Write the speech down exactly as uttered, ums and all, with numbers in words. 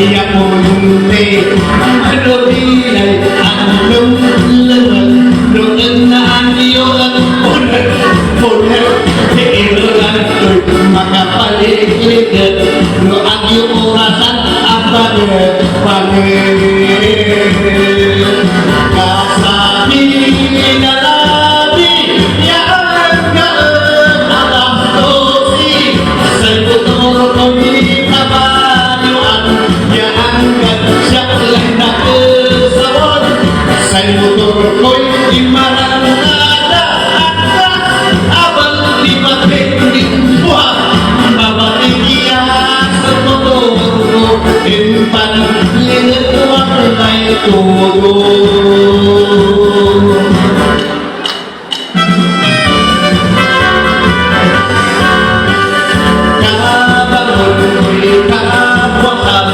Ya onte, ano bilay, anong laman, no ennaan yo lan oner, oner, piirelan toy makapaligliget, no ag yo orasan a balet, balet. Kasami na labi ya anggaen alas dose, say motor koy kabalyoan ya anggad siak lay nakesawan. Say motor koy inmarangada, angga abal di matinding buhat, mabatik ya say motor ko, impanlingekuan lay todo. Kabangon koy kabwasan,